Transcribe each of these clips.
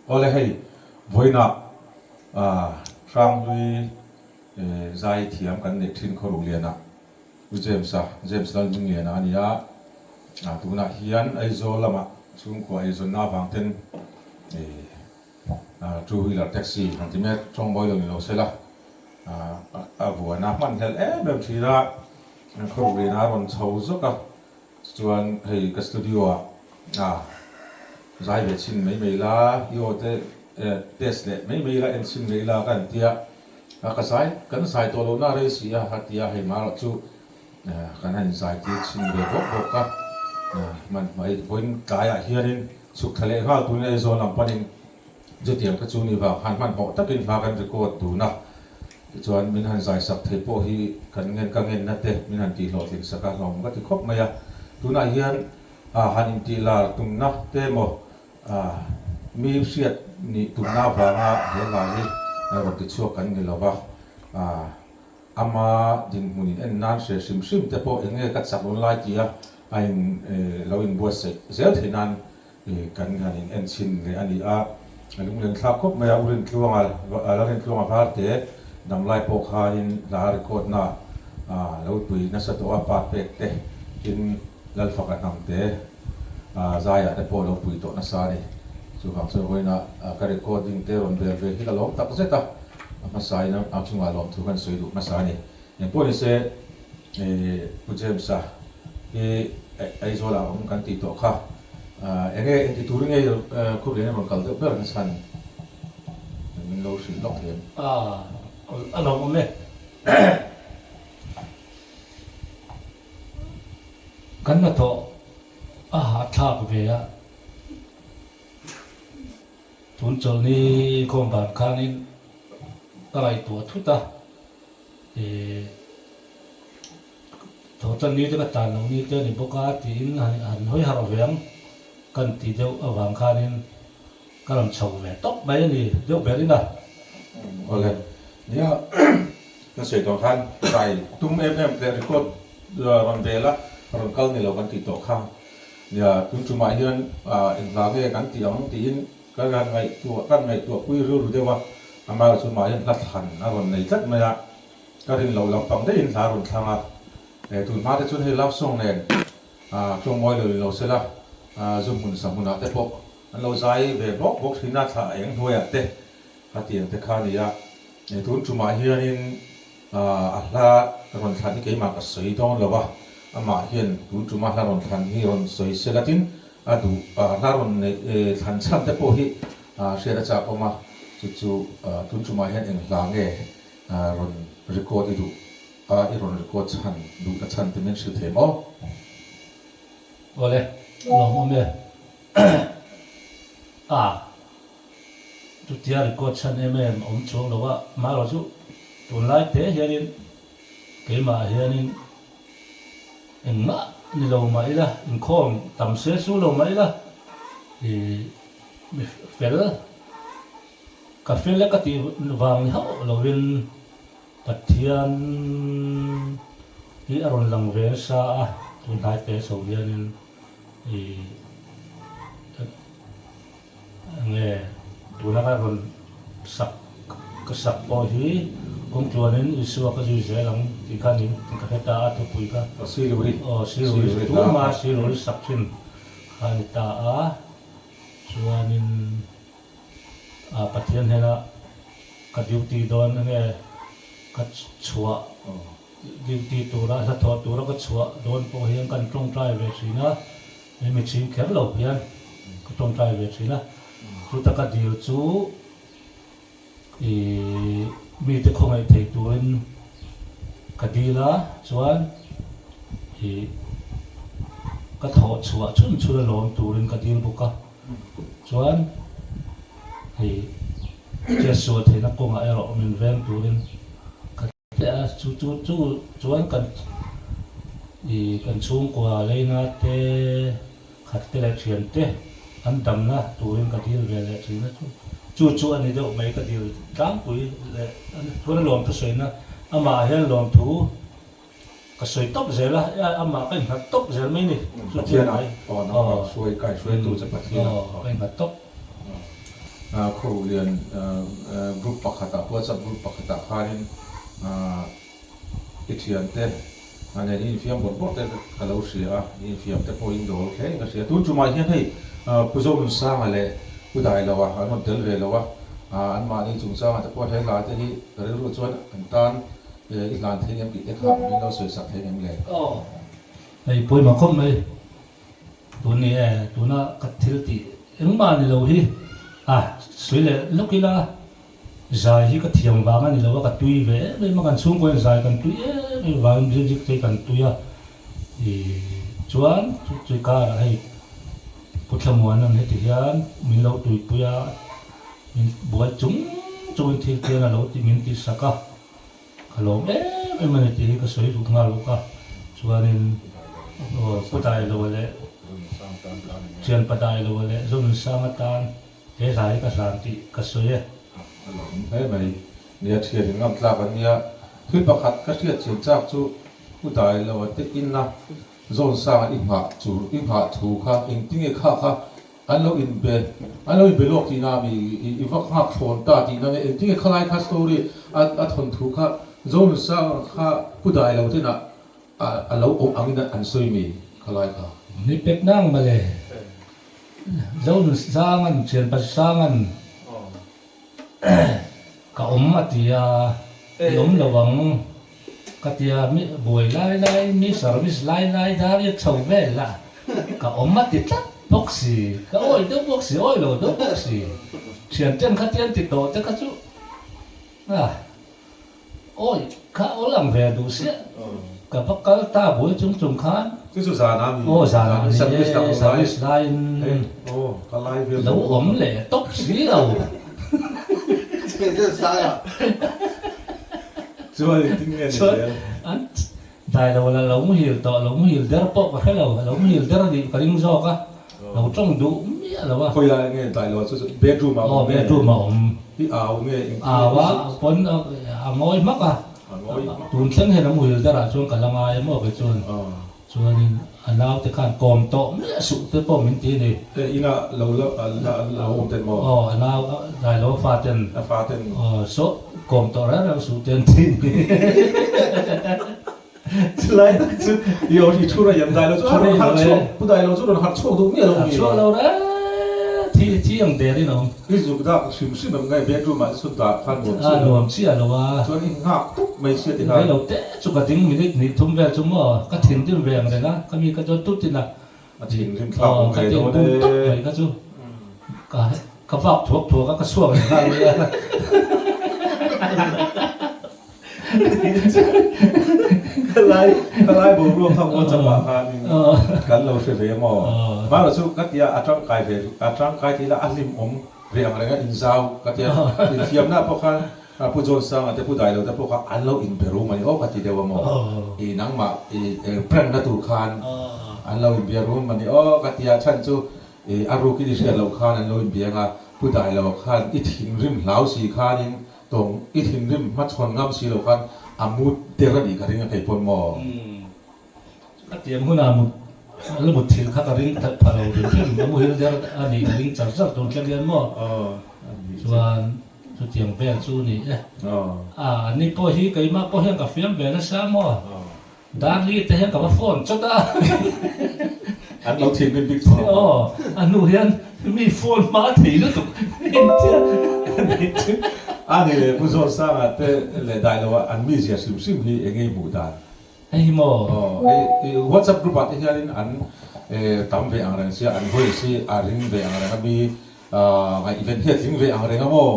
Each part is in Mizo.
Awle hei vawiinah Hranghlui zai thiam kan neih thin Khawruhliana Pu James-a, James Lalhmingliana a ni a, tunah hian Aizawl lamah chhungkua eizawnna avang ten two wheeler taxi han ti mek tawngmawi lo ni lo sela a vuan a hman hlel em em thin a, Khawruhliana a rawn chho zawk a. Chuan hei ka studio ah ah zai ve chhin mai mai la, i aw te test leh mai mai la, en chhin leh ila ka han tia, a ka zai kan zai tawh lohna a rei si a, a tia hei marawh chu kan han inzai tir chhin ve bawk bawk a, hman hmai vawiin tlaiah hianin chhuk thla leh nghal turin Aizawl lam panin Chutiang kha chu ni vang khan hmanhmawh takin hla kan record dun a, tichuan min han zaisak thei pawh hi kan ngen ka ngenna te min han tihhlawhtling sak a hlawm ka ti khawp mai a. Tunah hian han intih lar tumna te emaw mi hriat nih tumna avanga he hla hi rawn tichhuak kan ni lova, ama dinhmun in en nan hre hrim hrim te pawh eng nge ka chak rawn lai tia a in lo inbuatsaih zel theih nan Kan han in en chhin leh a ni a, a lunglen thlak khawp mai a, U Rintluanga, La Rintluanga Varte damlai pawh khanin hla record na lo tui nasa tawh a, pa pek te tin Lalfaka hnam te zaiah te pawh lo pui tawh nasa a ni. Chuvang chuan vawiina ka recording te rawn bel ve hi ka lawm tak zet a, a hmasain a chungah lawmthu kan sawi duh hmasa a ni. Engpawh ni se Pu James-a hi Aizawl-ah a awm kan tih tawh kha. Enge engti turin nge Khurlian a rawn kal deuh ber na chhan min lo hrilh lawk thei em? A lo awm e. Kan hnathawh a hahthlak ve a, tun chawlhni khawm van khanin ka ngaihtuah thut a. Tho tan ni te ka tan lo ni te a ni bawk a tiin han han hawi harh ve ang kan ti deuh avang khanin ka rawn chho ve tawp mai a ni deuh ber in a. Awle, nia ka sawi tawh khan zai tum em em leh record rawn vel a rawn kal ni lo kan tih tawh kha nia tun tumah hian enghla nge kan tih ang tiin Ka han ngaihtuah ka han ngaihtuah pui rilru deuh a, amaherawh chu mahni hla thlan a rawn nei tlat mai a, ka rin loh lampang daihin hla a rawn thlang a, eh tun hma te chuan hei love song nen ah tawngmawi lo in lo sel a, ah zu hmun sa hmunah te pawh an lo zai ve bawk bawk thin a, thla eng hnuaiah te a tiang te kha a ni a, eh tun tumah hianin ah a hla rawn thlan hi keimah ka sawi dawn lo a, amah hian tun tuma hla rawn thlan hi rawn sawi sel a tin A duh hla rawn neih thlan chhan te pawh hi hriat a chak awm a, chu chu tun tumah hian eng hla nge rawn record i duh a, i rawn record chhan duh na chhan te min hrilh thei maw? Awle, lawmawm e. A, chutia record chhan em em awm chuang lo a, amaherawh chu tunlai te hianin Keimah hianin engmah ni lo mah ila, inkhawm tam se su lo mah ila, ih mi fel, ka fel e ka tih vang ni hauh lovin Pathian hi a rawn lang ve nasa a, tunhnai te chho hianin ih. Nge tuna ka rawn sak ka sak pawh hi kawng tluanin Isua ka zui zel ang tih kha nin ka hre ta a thupui kha. Aw Siluri. Aw Siluri tuma Siluri sak thin kha a ni ta a chuanin a Pathian hnena ka duty dawn enge ka chhuah duty tura hnathawh tura ka chhuah dawn pawh hian kan tawngtai ve thin a. Hemi chhing kher lo hian ka tawngtai ve thin a, chuta ka dil chu ih mite khawngaih thei turin ka dil a, chuan ih ka thawh chhuah chhun chhun a lawm turin ka dil bawk a, chuan ih chetsual theihna kawngah erawh min veng turin ka. Chu chu chu chuan kan ih kan chhungkua leina te khat te leh thian te an damna turin ka dil ve leh thin a chu chu chu a ni deuh mai ka dil tlangpui leh chuan a lawmthu sawina amah hian lawmthu ka sawi tawp zel a amah ka innghat tawp zel mai ni chu chu a ni mai Pathian ah aw nangmah hruai kai hruaitu che Pathian ah ka innghat tawp. Khawruhlian group pakhatah WhatsApp group pakhatah khanin i thiante nen i infiam bawrh bawrh te ka lo hria a, i infiam te pawh in dawl hle in ka hria. Tun tumah hian hei Pu Zonunsanga leh Pu Dailoa an rawn tel ve lo a, anmahni chungchangah te pawh he hla te hi ka rilru chuan an tan i hlan thei ngem tih te kha min lo sawi sak thei ngem le? Aw, hei pawimawh khawp mai. Tun ni e, tuna ka thil tih engmah ni lo hi a sawi leh lawk ila, zai hi ka thiam vang a ni lo a, ka tui ve em em a, kan chhungkaw hian zai kan tui em em vangin music te hi kan tui a, ih chuan chu karah hei Pu Thlamuana'n heti hian min lo tuipui a, min buai chung chungin thil chian a lo ti min tih sak a. Ka lawm em em a ni tih hi ka sawi duh nghal bawk a, chuanin Pu Dailoa leh Thianpa Dailoa leh Zonunsanga tan he hla hi ka hlan tih ka sawi e. A lawm hle mai. Nia thian in ngam tlak an nia. Thil pakhat ka hriat chian chak chu Pu Dailoa te inna Zawnsanga i nghah chu i nghah thu kha engtinge kha kha An lo inbe, an lo inbe lawk tihna mi i va nghak thlawn ta tihna nge engtinge khalai kha story a a thawnthu kha Zonusanga kha pu dai lo ten ah a lo awm angin an sawi mi khalai kha. Ni pek nang mawle. Zonusanga'n thianpa Sanga'n Ka awm a ti a, i awm lo ang ka ti a, mi buai lai lai, mi service lai lai dar i chho vel a, ka awm a ti tlat bawk si, ka awi deuh bawk si, awi lo deuh bawk si, thian ten kha tian ti tawh te kha chu a. Awi, kha aw lang ve duh siah. Ka va kal ta buai chung chung khan. Chu chu zan a ni. Aw zan a ni e, service laiin lo awm leh tawp si lo. Chuan engtin nge ni zel? An dai lo la, lo muhil tawh, lo muhil der pawh ka hre lo, lo muhil der a nih ka ring zawk a, lo tawng duh miah lo a. Khawi lai nge dai lo chu bedroom ah awm nge? Aw bedroom ah awm. I au nge engtin nge? Au a, pawn a ngawi hmak a, tun thleng hian a muhil der ah chuan ka la ngai a maw kei chuan. Chuanin a naute khan kawm tawh miah suh te pawh min ti a ni. E inah lo la lo awm ten maw? Aw a nau dai lo a fa ten. A fa ten. Aw saw kawm tawh reng reng suh te an ti a ni. Chulai tak chu i aw i thu raih ang dai lo chu a rawn harh chhuak pu dai lo chu rawn harh chhuak duh miah lo mi. Harh chhuak lo reng thi thi ang der in a awm. I zuk dak hrim hrim ang nge bedroom ah chu dah kha nuam chiah lo. A nuam chiah lo a. Chuan i nghak tup mai sia ti khan. Rei lo te chu ka ding minute hnih thum vel chu maw ka thinrim ve ang reng a, ka mi ka chuan tutin a. A thinrim thlak awm ve dawn e. Ka tin bum tup mai kha chu ka ka vak thuak thuak a ka chhuak leh nghal mai a. Khalai khalai boruak kha WhatsApp ah khanin kan lo hre ve maw? Mahlo chu ka tia a tangkai ve a tangkai tih ila a hlimawm ve ang reng a inzau ka tia infiamna pawh khan Pu John Sanga te Pu Dailo te pawh kha an lo inbe rum a ni aw ka ti deuh a maw? I nangmah i prank na tur khan an lo inbia rum a ni aw ka tia chhan chu i a rukin i hriat loh khan an lo inbia ang a Pu Dailo khan i thinrim hlau si khanin Tawng i thinrim hmachhawn ngam si lo khan a mut der a nih ka ring a kei pawn maw? Umm. Ka tiang hunah mut a la mut thil kha ka ring that pha lo hrim hrim, a muhil der a nih ka ring char char tur thleng hian maw? Chuan chutiang vel chu ni e. A ni pawh hi keimah pawh hian ka fiam ve nasa maw? Darli te hian ka va phone chawt a. An lo thinrim bik chhuak lo. Aw, a hnu hian mi phone hma thei lutuk engtia. A ni le, Pu Zawnsanga te leh dai lo a an mizia hrim hrim hi eng nge i hmuh dan? Hei hi maw? Aw, hei WhatsApp group ah te hianin an tam ve ang reng sia, an voice hi a ring ve ang reng a mi ngaihven hi a tling ve ang reng a maw?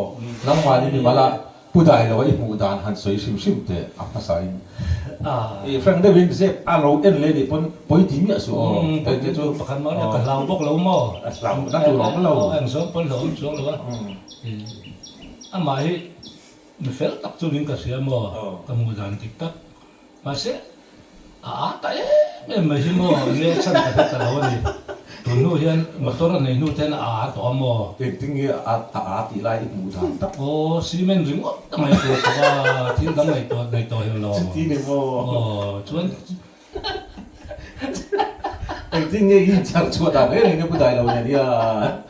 Nangmahni mimal ah Pu dai lo a i hmuh dan han sawi hrim hrim teh a hmasa in. I frank deuh in zep a lo en leh nih pawn pawi ti miah suh aw. Pawi ti chu pakhat mah ka hlau bawk lo maw? A hlau na tur awm lo. Eng zawng pawn hlauh awm chuang lo a. Amah hi mi fel tak chu ning ka hria maw? Ka hmuh dan dik tak. Mahse, a â ta em em mai hi maw? Nge chhan ka hre ta lo a ni. Tun hnu hian motor a nei hnu te hian a â tawh a maw? Engtin nge a â tih lai i hmuh dan tak? Aw, cement ringawt a ngaihtuah tawh a, thil dang ngaihtuah nei tawh hek lo. Chuti ni maw? Aw, chuan. Engtin nge i inchhar chhuah dan reng reng pu dai lo nen hian?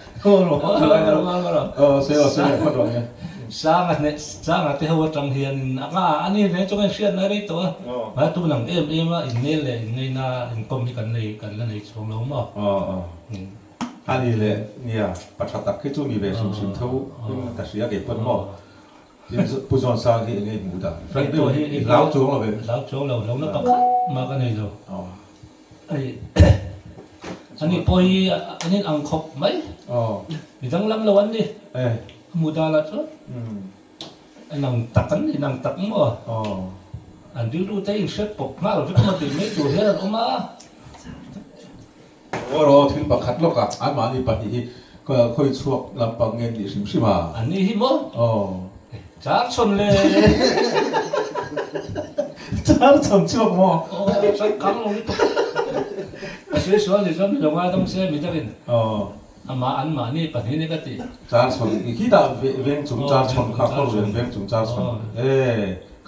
Sanga hneh Sanga te ho atang hianin a nga a ni hle chuan hriatna rei tawh a, mahse tun ang em em a innel leh inngeina inkawm hi kan nei kan la nei chhawng lo maw? A ni leh nia, pa tha tak hi chu ni ve hrim hrim tho in ka hria kei pawn maw? Tin Pu Zawnsang hi enge i hmuh dan? Frank deuh hi i hlau chuang lo ve? Hlau chuang lo, hlauhna pakhat mah ka nei lo. Hei ani pawh hi an in ang khawp mai. Mi danglam lo an ni. A hmuh dan ah chuan an ang tak an ni, an ang tak maw? An rilru te inhriat pawp nghal vek emaw tih mai tur hian an awm a. Aw thil pakhat lawk ah anmahni pahnih hi khawi chhuak lampang nge nih hrim hrim a? An ni hi maw? Aw. Char chhawn le. Char chhawn chhuak maw? Aw char kang lo lutuk. A sawi sual ni chuan mi lo ngaidam se mi deuhin. Aw. Amah anmahni pahnih ni ka ti. Char chhawn khitah veng chung char chhawn kha kawr veng chung char chhawn e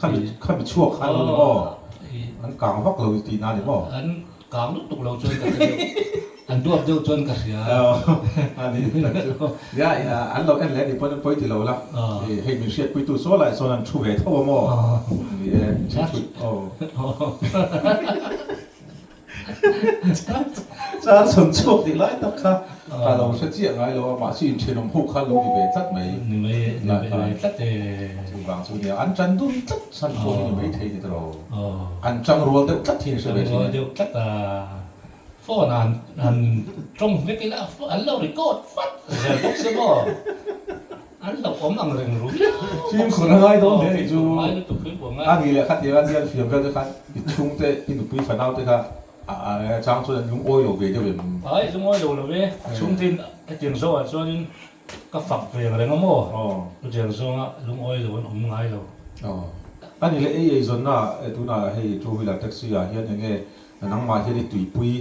khami khami chhuak khan lo ni maw? An kang vak lo tihna ni maw? An Kang lutuk lo chuan ka hre deuh. An duap deuh chuan ka hria. A ni tak chu. Nia, an lo en leh ni pawn an pawi ti lo la. Hei min hriatpuitu saw lai sawn an thu ve tho a maw? Ni e, min thu aw. Char chhawn chhuak tih lai tak kha ka lo hre chiah ngai lo a, mahse inthenawm ho kha lo ni ve tlat mai. Ni mai, ni ve tlat e. Chuvang chu nia, an tan dun tlat chhan pawh hi ni maithei ni tawh lo. An chang rual deuh tlat hi hre ve thin e. Chang rual deuh tlat a, phone ah han tawng vek ila an lo record fat zel bawk se maw? An lo awm ang reng ru viau bawk se. Fimkhur a ngai dawn hle nih chu. Ngai lutuk fimkhur a ngai. A nih leh khatiang a nian fiam vel te khan i chhungte i nupui fanau te kha chang chuan an lungawi lo ve deuh em? Ai lungawi lo lo e, chhungte in hetiang zawhah chuanin Ka fak ve ang reng a maw? Chutiang zawnga lungawi lo an awm ngai lo. A ni leh ei ei zawnna tunah hei two wheeler taxi ah hian enge nangmah hian i tuipui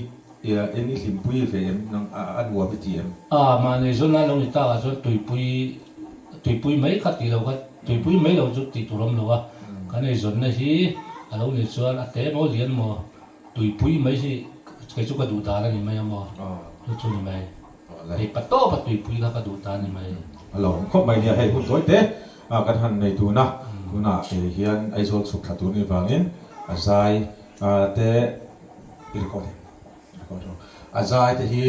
eng i hlimpui ve em nang a nuam i ti em? A mahni zawnna lo ni tak ah chuan tuipui tuipui mai kha tih lo kha tuipui mai lo chu tih tur awm lo a, kan ei zawnna hi a lo nih chuan a te maw lian maw tuipui mai hi kei chu ka duh dan a ni mai a maw chu chu ni mai. Hei pa tawp a tuipui kha ka duh ta ni mai. A lo awm khawp mai nia, hei hun tawi te kan han nei tun a, tunah hian Aizawl chhuk thla tur ni vangin a zai te i record em? Record rawh. A zai te hi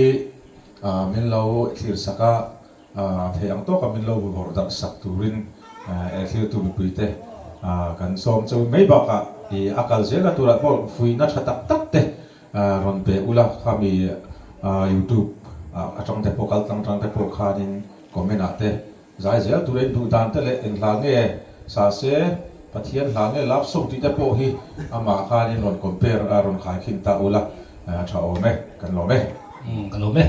min lo thlir sak a, theih ang tawka min lo vawrh darh sak turin thlirtu mipui te kan sawm cheu mai bakah a kal zel a turah pawh fuihna tha tak tak te Rawn pe ula khami youtube atang te pawh kal tlang tang te pawh khanin comment ah te zai zel tur a in duh dan te leh eng hla nge sa se Pathian hla nge love song tih te pawh hi amah khanin rawn compare a rawn khai khin ta ula tha awm e kan lawm e. Ka lawm e.